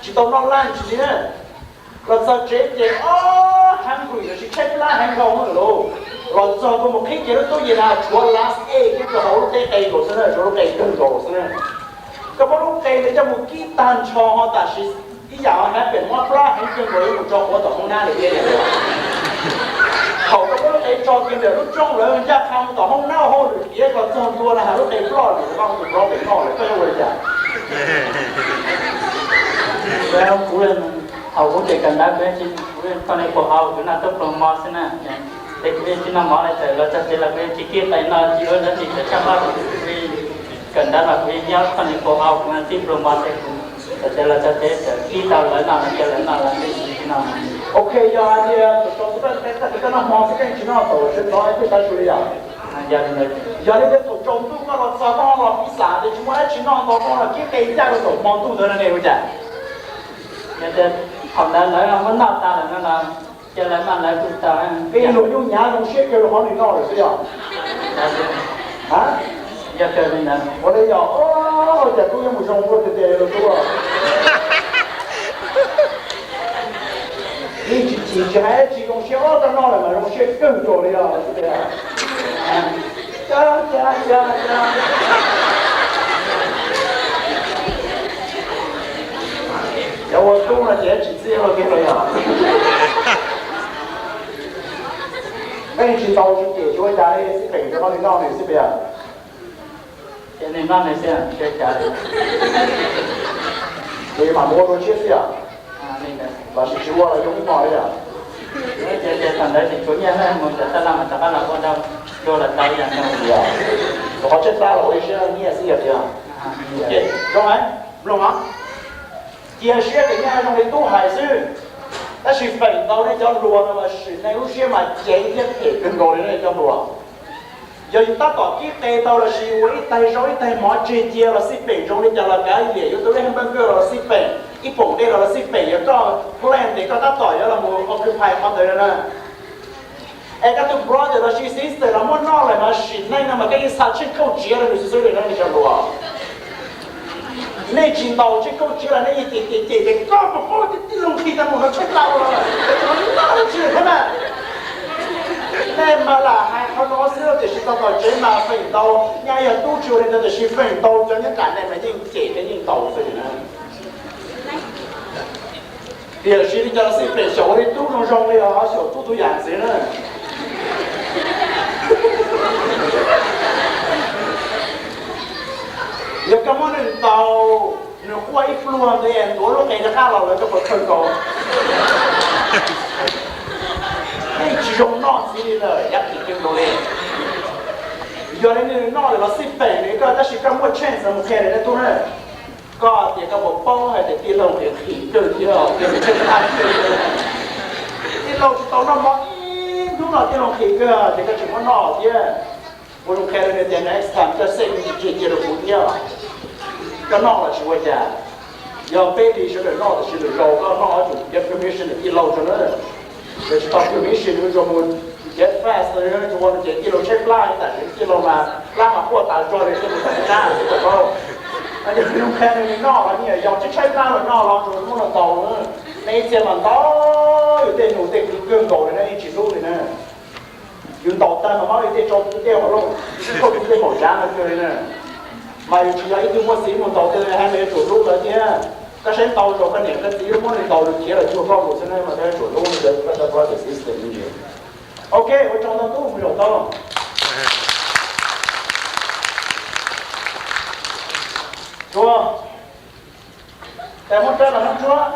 tsis tau noj lunch li na. Los txog tsev ces ob hungry los sis tshaib plab heev nkaus na lauj. Los txog tus mus qhib kiag lub tub yes na tshuav last egg nyob rau hauv lub teb qe nkaus xwb na, tshuav lub qe kawg nkaus xwb na. Koj muab lub qe ntawd coj mus kib tag nrho ho tam sim ib yam happen mob plab heev kawg nkaus yuav mus tso quav tom hoob nab li thiab. Thaum koj muab lub qe tso kiag ntawm lub rooj lawv ncaj qha mus tom hoob nab hauj lwm tiav koj txog ntua na has lub qe ploj lwm koj mus rov pem noj lawm koj yuav ua li cas? Kuv, thaum kuv tseem kawm ntawv kuv yeej tsis, kuv yeej koj niag puas hau kuv noj tub ploos mov xwb na. Ces kuv yeej tsis noj mov li, txawm los txog tsev los kuv yeej tsis kib qe noj tsis ua dab tsi, txawm tshaj npab kuv kawm ntawv mas kuv yeej nyob koj niag puas hau kuv tib ploos mov xwb. Kuv txawm tsev los txog tsev txawm kib tau lawv noj los cia lawv noj los yeej tsis noj. Ok, yog hais tias thaum tsaus ntuj koj, koj koj noj hmo xwb koj yeej tsis noj thaum sawv ntxov thiaj tau su li yom? Yog li ntawd thaum tsaus ntuj koj los txog koj ho los pizza tias tsis muaj dab tsi noj ntau koj los kib qe ncaj rau thaum hmo ntuj ntawd no ne ua cas? Yog tias thaum ntawd lawv muab noj tas lawm no los cia lawv noj lawv kuj tau. Peb luag nyuj nyav zoo siab kawg rau qhov nws noj lawm xwb yog? Yog kawg li ntawd. Ua li yog, cas tub yuav mus zoo ua tiag tiag los tub. Yeej tsis chim tsis hais tsis zoo siab, koj noj lawm mas zoo siab kawg nkaus li os. Cov ua tub no ces tsis txiaj ua kiag los yog. Peb tsis tau tsis cem tsis ua cas li, xib peem rau qhov nws noj nws xwb yog. Ces nws noj nws xwb, tsis ua cas li. Ces mam mus ua dua tshiab xwb yog? Los sis tsis ua los zoo ib hmo li yog? Ces thaum ntawd tsis tshuav nyiaj mus nram taj laj mas rov qab los ua dab tuag los tau ib yam nkaus. Rau qhov tshaib plab los ua li siab nyiaj xwb yog tias. Zoo, mloog os. Cia siab tias nyiaj zoo li tub hais xwb, tab sis feem ntau nej cov hluas no mas sim neej lub siab mas ceev thiab phem kawg nkaus li nej cov hluas. Yog yus tab tom kib qe tau los sis ua ib tais zaub ib tais mov tseg cia los xij peem zoo li cas los kav liam, yuav tau ib haj npab nkawj los xij peem, ib poom dej los xij peem, yog koj plan tias koj tab tom yuav los mus occupy qhov ntawd na. Es koj tus brother los sis sister los muaj noj lawm mas sim neej no mas koj yeej xa tsheej khauj tsiav rau nws xwb xwb li na nej cov hluas. Nej tsis ntaus tsheej khauj tsiav los nej yeej cem cem cem tias koj puas paub tias tij laug nqhis tag mus no tshaib plab ua luaj, tsis thiab mas. Nej mas lam hais qhov no xwb tiam sis txog tom tsev mas feem ntau, nyaj yog tub tsis ua li ntawd tiam sis feem ntau cov nyob nram nej mas yeej cem thiab yeej ntaus xwb li na. Tiam sis li cas los xij peem xyaum ua li tub zoo zoo li os, xyaum tub tus yam ntxwv na. Yog koj muab nws ntaus, nws quaj ib pluag ntawd es ntuav lub qe rov qab los lawm koj puas khaws nkaus? Yeej tsis zoo noj ntxiv li lawm, yam kim kawg nkaus li. Yog li nws noj lawm los xij peem li koj, tab sis koj muaj chance mus qhia li nej tub na. Koj tias koj puas paub hais tias tij laug nqhis kawg thiab, tij laug tsis tau noj mov ib hnub no tij laug nqhis kawg ces koj tseem muab noj thiab. Ua zoo qhia rau nws tias next time koj save me ntsis tseg cia rau kuv thiab. Koj noj los tsis ua cas, yog peb li sawv daws noj tiam sis lwm zaus koj noj yuav tsum get permission tij laug tso na. Yog tsis tau permission yuav tsum mus get fast, tsuas ua ces tij laug tshaib plab tam sim tij laug mas plab mas quaj tas zog li tij laug tas sab. Yog zoo qhia rau nws noj los nyiam, yog tsis tshaib plab los noj los tsuas muab los ntaus. Nej ib txhia mas ntaus yus tej nus tej kwv kawg nkaus li na, yeej tsis hlub li na. Yus ntaus tag mas muab yus tej tsau tej hauv lub, koj yus tej maum zab no kawg li na. Mas yus tsis yog ib tug muaj xiv mus ntaus tej hais mas yuav tsum hlub lawv thiab. Koj saib ntau zaus koj niam koj txiv muab nws ntaus nws khiav los cuag koj mus xwb na, mas koj yuav tsum hlub lawv, koj cov brother sister li ntawd. Ok, ua tsaug ntau tub mus zaum tau. Tshuav, tes Hmoob Tshuab los Hmoob Tshuab?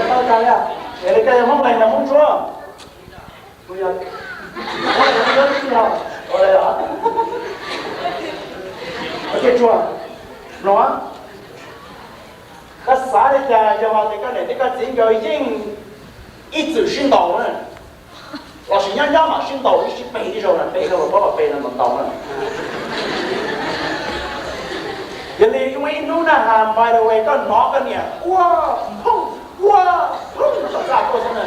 Tau cas li, es li koj yog Hmoob Leeg los Hmoob Tshuab? Tshuav, mloog, koj xav li cas yog hais tias koj niam thiab koj txiv nkawd yeej ib txwm sib ntaus na, los sis nyob nyob mam sib ntaus ib sib peg ib zaug na, peg ib zaug los paub los peg no ntaus ntaus na? Yog li muaj ib hnub na has, by the way, koj hnov koj niam quaj phooj quaj phooj tom txaj tuaj xwb na.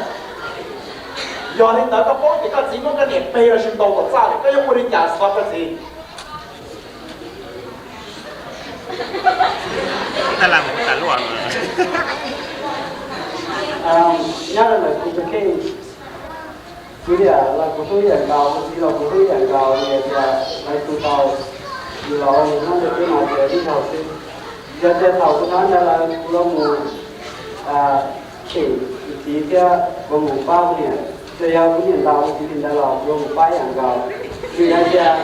Yog li ntawd koj paub tias koj txiv muab koj niam peg los sis ntaus tom txaj lawm, koj yuav ua li cas txog koj txiv? Nyob ntawm kuv tus kheej, kuv niam los kuv hlub ib yam nkaus, kuv txiv los kuv hlub ib yam nkaus, vim tias lawv tus tau, yus los ua niam hlob ntawm peb mas tias ib zaug xwb. Yog tias thaum kuv hnov ntawd lawm kuv yuav mus cheem kuv txiv thiab kuv mus pab kuv niam. Txawm yog kuv niam ntaus kuv txiv li ntawd los kuv yuav mus pab ib yam nkaus. Vim hais tias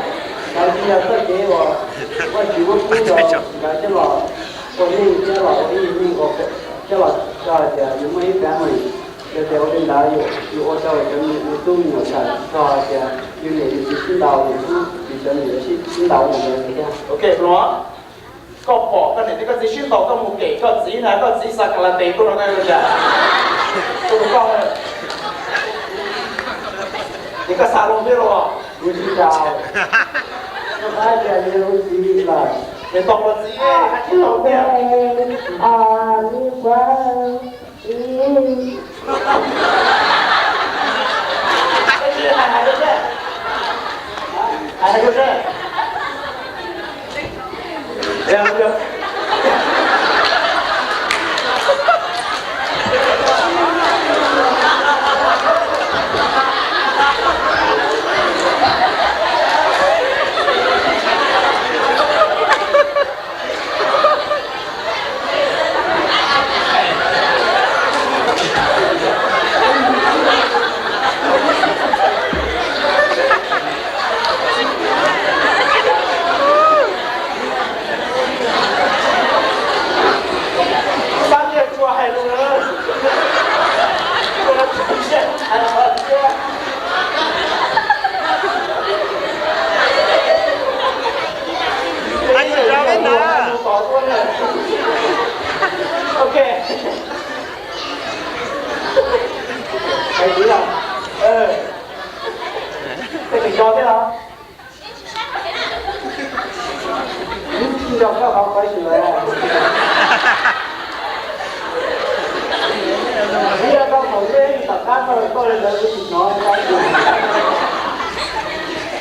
lawv tsis yog txoj kev uas Vajtswv muab pub rau nkawd coj los ua neej thiab los ua ib yam neeg ua coj los tso hais tias yus muaj ib family. Yog tias ua li ntawd yus ua rau cov me tub me nyuam txhawj txog hais tias yus niam yus txiv sib ntaus, yus tub yus cov me nyuam sib ntaus li ntawd thiab. Ok, pluag, koj pom koj niam thiab koj txiv sib ntaus koj mus kem koj txiv na, koj txiv xa kas las tes tuaj rau koj ua cas? Tuaj rau koj, ces koj xa loo thiab los? Kuv tsis ntaus, koj pab tias yus txiv lawm. Es ntaus los txiv, hais tsis tau tiag. Yog koj qhov qhov xwm, yog koj qhov yeej tom qab koj koj li ntawd kuv tsis hnov.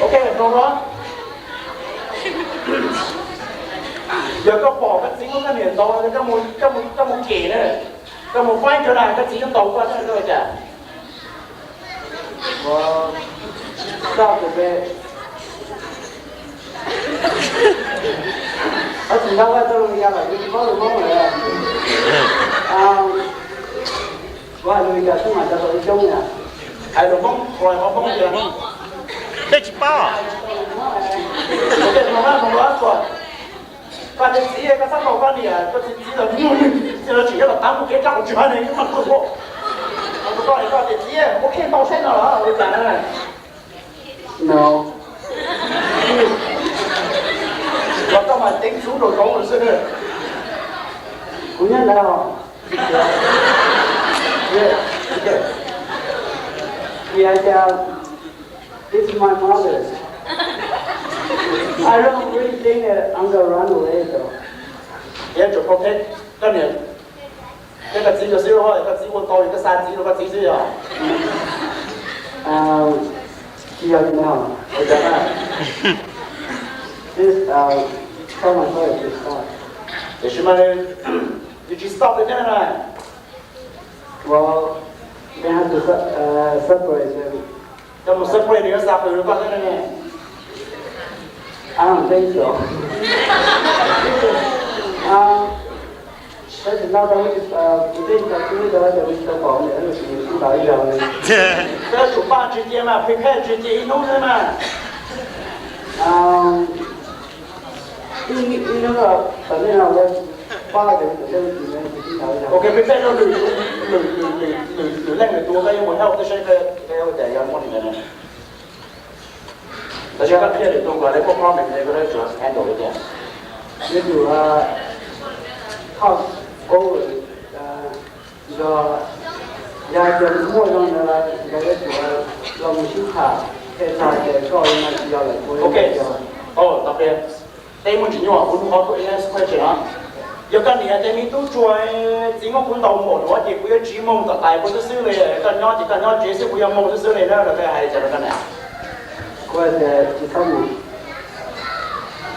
Ok, no, yog koj pom koj txiv muab koj niam ntaus, koj mus, koj mus, koj mus cem na, koj mus faib cov dag koj txiv ntaus koj thiab koj cas. Ua, koj tus pe, koj tsis ntaus koj txoj lus Meskas los yus tsis paub lus Hmoob lawm. Kuv hais lus Meskas xwb mas cov tau ib coob na. Hais lus Hmoob, hais lus Hmoob tias, tej tsis paub. Koj tias txiv, koj txhob ntaus koj niam, koj txiv, txiv los, txiv los tseem nyob tom qab mus kev rau hauv tsis hais ne, ib mas kuv, koj tias txiv, muab khej ntaus saib no los ua cas na. No, los koj mas ceev xwb rau zoov lawm xwb. Kuv nyob ntawd os. Vim hais tias, it's my mother. I don't really think that I'm gonna run away though. Yuav tsum protect koj niam thiab koj txiv xwb, koj txiv ua tau, koj xa txiv rau koj txiv xwb yog. Tsis yog li ntawd. Ua cas na? This, uh, someone told you to stop. Tiam sis mas yus tsis stop li thiab na. Well, they have to se-, uh, separate them. Coj mus separate nws, yuav xa qws rau koj thiab ne. I don't think so. Tab sis no tau, kuv twb tsis tau tub rau, kuv tsis tau pom niam, kuv tsis tau ib zaug li. Koj yuav tsum pab tswv cia mas, prepare tswv cia ib hnub xwb mas. Ib, ib hnub los tam nej no pab kuv tus leej twg ne, kuv tsis tau ib zaug. Ok, prepare rau lwm, lwm, lwm, lwm, lwm leej lwm tus, koj yuav mus help tej saib koj ua cas yog muaj li ntawd ne. Tab sis koj qhia lwm tus kom lawv pab pab me me, koj yuav tsum handle li tias, yuav tsum talk over, yog, yog tias muaj zoo ntawd lawm nkawd yuav tsum los mus sib tham, qhia txog tias koj no tsis yog lawm, kuv yog. Ok, tau qhia. Tej muaj ntsis nyuaj, kuv nug qhov kuv next question no. Yog koj niam ces me tub tsuag, txiv muab kuv ntaus npaum nuav ces kuv yuav tsiv moog tom qais kuv xwb xwb li, koj nyob ces koj nyob tsev xwb, kuv yuav moog xwb xwb li na, los koj hais li cas rau koj niam? Kuv hais tias tsis txhob mus.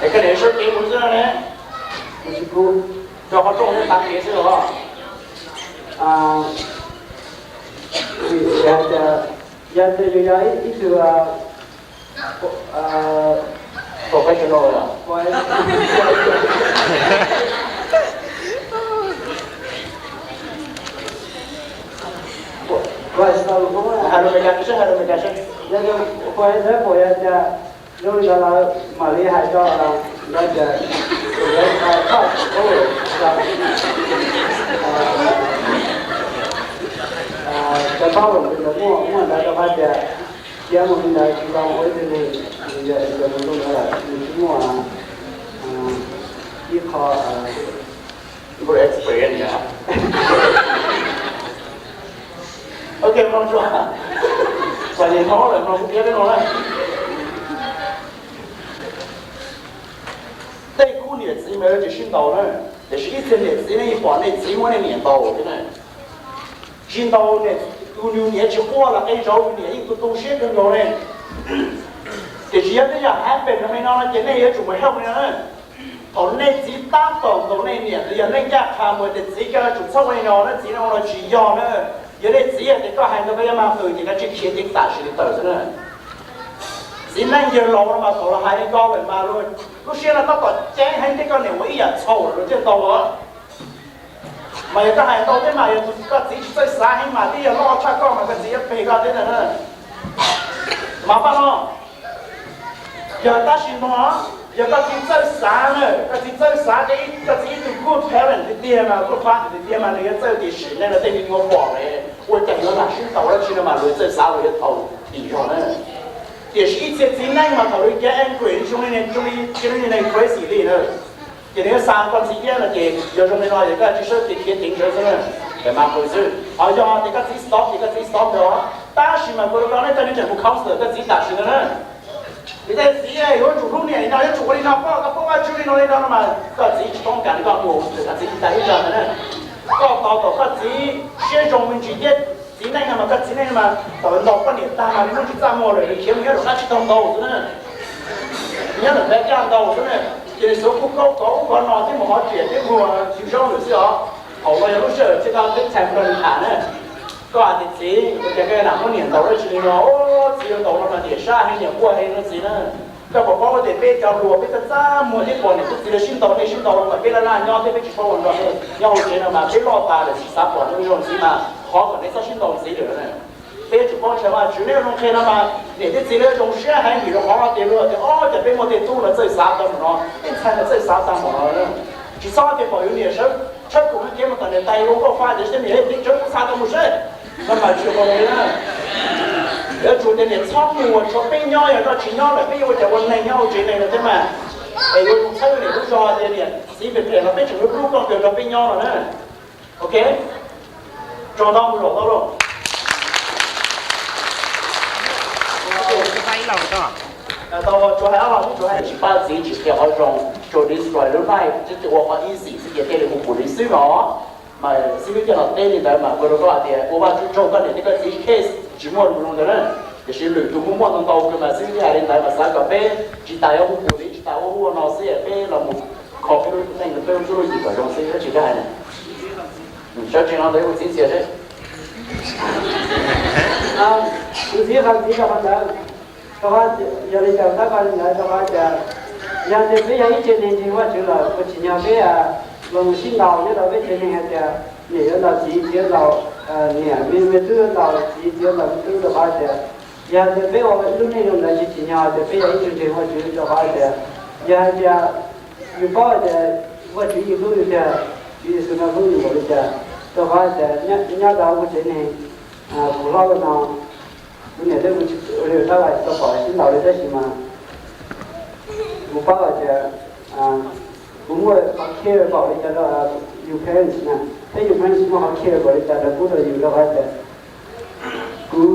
Es koj niam sawv kev mus xwb ne? Kuv tsis pub. Rau qhov rooj thiab tav kev xwb los? Vim hais tias yog tias yus yog ib tug professional, kuv hais tau lus Hmoob, hais lus Meskas seb, hais lus Meskas seb. Yog tias for example yog tias zoo li ntawd lawm mam li hais rau nkawd tias, cov pab lawm ntawd muaj, muaj ntawd rau qhov tias cia mus li ntawd tsis tau ua ib tug neeg, yog mus zoo ntawd lawm nws tsis muaj ib qho experience. Ok, mloog tsuas, txom nyem hmoob lawm mloog kuv piav peb no na. Tej khub niam txiv mas yuav tsum sib ntaus na, tiam sis ib txhia niam txiv nej yeej pom nej txiv muab nej niam ntaus thiab na. Tsis ntaus, yus niam tsis quaj los qe zauv, yus niam yeej tu tu siab kawg nkaus ne. Tiam sis yog tej yam happen zoo li no no ces nej yuav tsum mus help li no na. Thaum nej txiv tab tom ntaus nej niam, yog nej ncaj qha mus tias txiv koj yuav tsum txhob ua li no na, txiv no ua no tsis yog na. Yog nej txiv tias koj hais ntawd koj yuav mag qws ces koj tsis khiav ceev tam sim li tawm xwb na. Txiv neej yawg laus no mas thaum los hais li ko lawm mas lub siab no tab tom ceeb heev thiab koj niam ua ib yam txhaum lawm thiaj tau. Mas yog koj hais ntau thiab mas yog koj txiv tsis txawj xav heev mas twb yog loj tshaj koj mas koj txiv yuav peg koj thiab ntag na. Mas paj no, yog tab sis no, yog koj txiv txawj xav na, koj txiv txawj xav, koj txiv ib tug good parent tiag tiag mas, good father tiag tiag mas nws yuav txawj tias sim neej no tej me nyuam pom ne, ua cas yuav lam sib ntaus dab tsi no mas luag txawj xav luag yuav thaum tim zog na. Tiam sis ib txhia txiv neej mas thaum lawv cav angry zoo li ne, zoo li, zoo li ne crazy li na. Ces nws yuav xa koj txiv thiab no ces yog zoo li no ces koj tsis sawv ces khiav ceev sawv xwb na, es mag qws xwb. Ho yog tias koj txiv stop ces koj txiv stop ntawd. Tab sis mas kuv rau nej cov niam tseem mus counselor koj txiv tam sim ntawd na. Vim tej txiv yuav tsum hlub niam no, yuav tsum ua li no, koj koj pub koj Tsuas li no li no no mas koj txiv tsis tau kam li koj mus, koj txiv tsis tas ib zaug ntawd na. Koj tau kom koj txiv siab zoo me ntsis thiab txiv neej no mas koj txiv neej no mas tau ntaus koj niam tag mas nws muaj tsis txaj muag lawm, nws khiav mus nyob rau qab tsib taug ntau xwb na. Nyob ntawm peb caj ntau xwb na. Ces nws xuav kuj kaub kov ub kov no thiab mus hov riam thiab mus yug zaub lawm xwb os. Thaum no yog lub sij hawm thiab koj teb txhais mus rau nws tham na. Koj hais tias txiv, ua cas koj lam muab niam ntaus dab tsi li no? Txiv yuav ntaus no mas niam sab heev, niam quaj heev no txiv na. Koj puas paub tias peb cov hluas peb txaj txaj muag, peb pom niam thiab txiv lawv sib ntaus, nej sib ntaus los mas peb laj laj nyob thiab peb tsis paub ua nrog nej nyob hauv tsev no mas peb loj tas lawm tsis xav pom nej ua zoo ntxiv mas qhov kom nej txhob sib ntaus ntxiv lawm na. Peb yuav tsum paub ntshai Vajtswv, nej ua zoo qhia no mas niam thiab txiv lawv zoo siab heev vim rau qhov tias luag tias ob cov peb muaj tej tub no txawj xav tau mus no, tej ntxhais no txawj xav tau mus no. Tsis txhob tias pom yus niam sawv tshawb kuv mus kev mus tom niam tais ua nkauj fa tias seb niam thiab txiv tshawb kuv xa tau mus seb. No mas tsis ua li na. Yuav tsum tias niam txhob mus, tshuav peb nyob, yog koj tsis nyob lawm peb yuav ua cas ua neeg nyob hauv tsev neeg no thiab mas. Es yuav tsum txhawb niam lub zog tias niam txiv phem phem los peb tseem hlub hlub koj kawg nrog peb nyob no na. Ok, tso ntau mus zaum tau lauj. Tau tsuas hais ob lo, tsuas hais tsis pab txiv tsis qhia qhov zoo, tsuas destroy lub life, tsis ua qhov easy xwb ces thiaj li hu pum li xwb no. Mas xib hwb thiaj los teb li ntawd mas ua rau koj hais tias ua Vajtswv tsaug koj niam thiab koj txiv case tsis muaj lus zoo ntawd na. Tiam sis lwm tus muaj muaj ntau ntau kawg mas xib hwb thiaj hais li ntawd mas xav kom peb tsis tas yuav hu pum li tsis tas ua hu ua no xwb es peb los mus kho peb lub neej peb lub cuab lub yig kom zoo xwb, tsis koj hais na. Sawv tsees no ntawd ua txiv ntxias seb. Tus txiv qhov txiv rau qhov ntawd, rau qhov yog li cas tab qhov li ntawd rau qhov tias yog tias peb yog ib tsev neeg ntseeg Vajtswv lawm, puas tsim nyog peb los mus sib ntaus nyob rau peb tsev neeg hais tias niam yuav ntaus txiv, txiv yuav ntaus niam, me me tub yuav ntaus txiv, txiv yuav ntaus me tub rau qhov tias yog tias peb ua ib lub neej zoo ntawd tsis tsim nyog tias peb yog ib tug ntseeg Vajtswv rau qhov tias yog hais tias yus paub hais tias Vajtswv yeej hlub yus tiag, Tswv Yexus no hlub yus npaum li cas, rau qhov hais tias nyob rau kuv tsev neeg, kuv hlob no, kuv niam thiab kuv txiv ua li rab lais tsis tau pom sib ntaus li tab sis mas kuv paub hais tias kuv muaj qhov care npaum li cas rau yus parents na, thiab yus parents muaj qhov care npaum li cas rau pub rau yus rau qhov tias kuv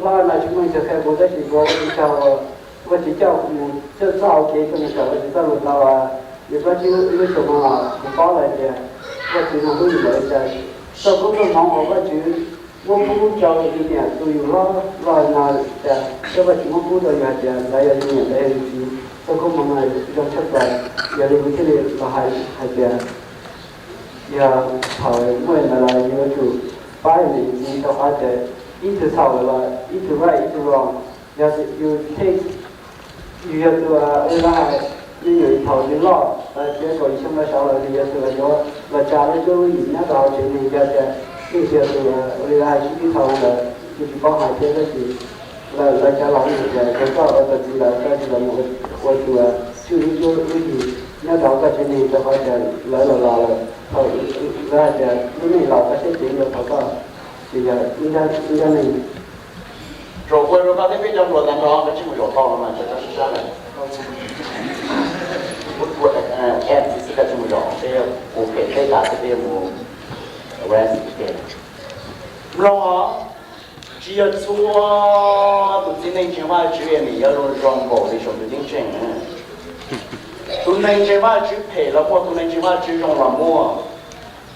hlob no tsis muaj leej twg qhia kuv tab sis kuv ua tsaug Vajtswv coj kuv mus txoj hau kev coj mus kawm Vajtswv txoj lus tau li plaub tsib lub xyoo no los kuv paub lawm tias Vajtswv no hlub yus npaum li cas. Txoj koob txoj hmoov uas Vajtswv muab pub rau yus niam tus yus hlob los no cas thiab Vajtswv muab pub rau yus hais tias ntawd yog yus niam ntawd yog yus txiv, txoj koob hmoov no zoo tshaj plaws. Yog li kuv thiaj li los hais hais tias yog thaum muaj li ntawd los yus yuav tsum pab yus niam yus txiv rau qhov tias ib tug txhaum los ib tug right ib tug wrong. Yog yus take, yus yog tus ua li lawv hais, me nyuam thaum nws loj txog kaum yim xyoo los saud lawm nws yog tus yuav los tsa lub cuab lub yim nyob rau hauv tsev neeg. Yog tias leej twg yog tus ua li lawv hais sib tw thaum ntawd yus tsis paub hais thiab tab sis lawv cov laus yeej hais tias yog koj ua tus txiv lawm koj tsis los mus ua tus tswj lub cuab lub yig nyob rau hauv koj tsev neeg rau qhov tias lawv los laus lawm. Thaum lawv hais tias lub neej laus koj siab ceev dua thaum koj tsis yog ib nrab neeg. Zaum ua rau koj thiab peb cov hluas tag nrho koj tsis mus zaum tau no mas tseem koj sib sab lawm. Ua ua em xwb koj tsis mus zaum, peb ua phem peb tas thiab peb mus arrest phem. Mloog os, tsis yog txhua tus txiv neej ntseeg Vajtswv es nws yuav zoo zoo npaum li saum ntuj ceeb tsheej. Tus neeg ntseeg Vajtswv phem los muaj, tus neeg ntseeg Vajtswv zoo los muaj.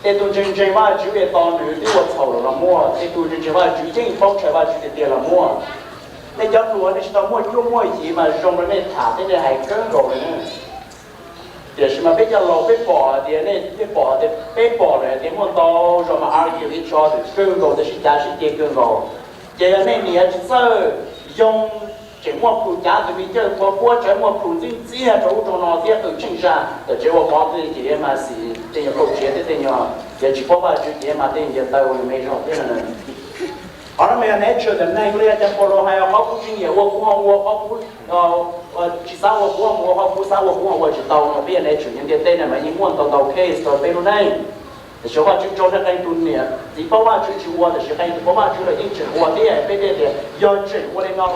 Tej tus ntseeg ntseeg Vajtswv es tos nws twb ua txhaum lawm los muaj, tej tus ntseeg ntseeg Vajtswv yeej paub ntshai Vajtswv tiag tiag los muaj. Nej cov hluas nej tsis tau muaj cuab muaj yig mas zoo rau nej tham thiab nej hais kawg nkaus li na. Tiam sis mas peb cov laus peb pom hais tias nej, peb pom tias, peb pom lawm hais tias muaj ntau zaus mas argue each other kawg nkaus, tiam sis cav sib ceg kawg nkaus. Ces yog nej niam tsis txawj yoo, tseem muaj plhus cav tus me cawj puab puab tsawv muaj plhus ntxwb ntxiag rau ub rau no thiab qw tsheej zag tom tsev ua mov xwb ces mas xis tej nyuag kauj txiav thiab tej nyuag, ces tsis paub Vajtswv ces mas tej ntiav taw ua me zog thiab no. Qhov no mas yog nature ntawm neeg li cas, Paulus hais qhov kuv tsis nyiam ua kuv ho ua, qhov kuv tsis xav ua kuv ho mus ua, qhov kuv xav ua kuv ho ua tsis tau no. Peb yog nature nyob ntiaj teb no mas yeej muaj ntau ntau case rau peb lub neej. Tiam sis Vajtswv tsaug, nej qee tus niam txiv paub Vajtswv tsis ua, tiam sis qee tus paub Vajtswv los yeej tseem ua thiab. Peb thiaj tias yog tseem ua li no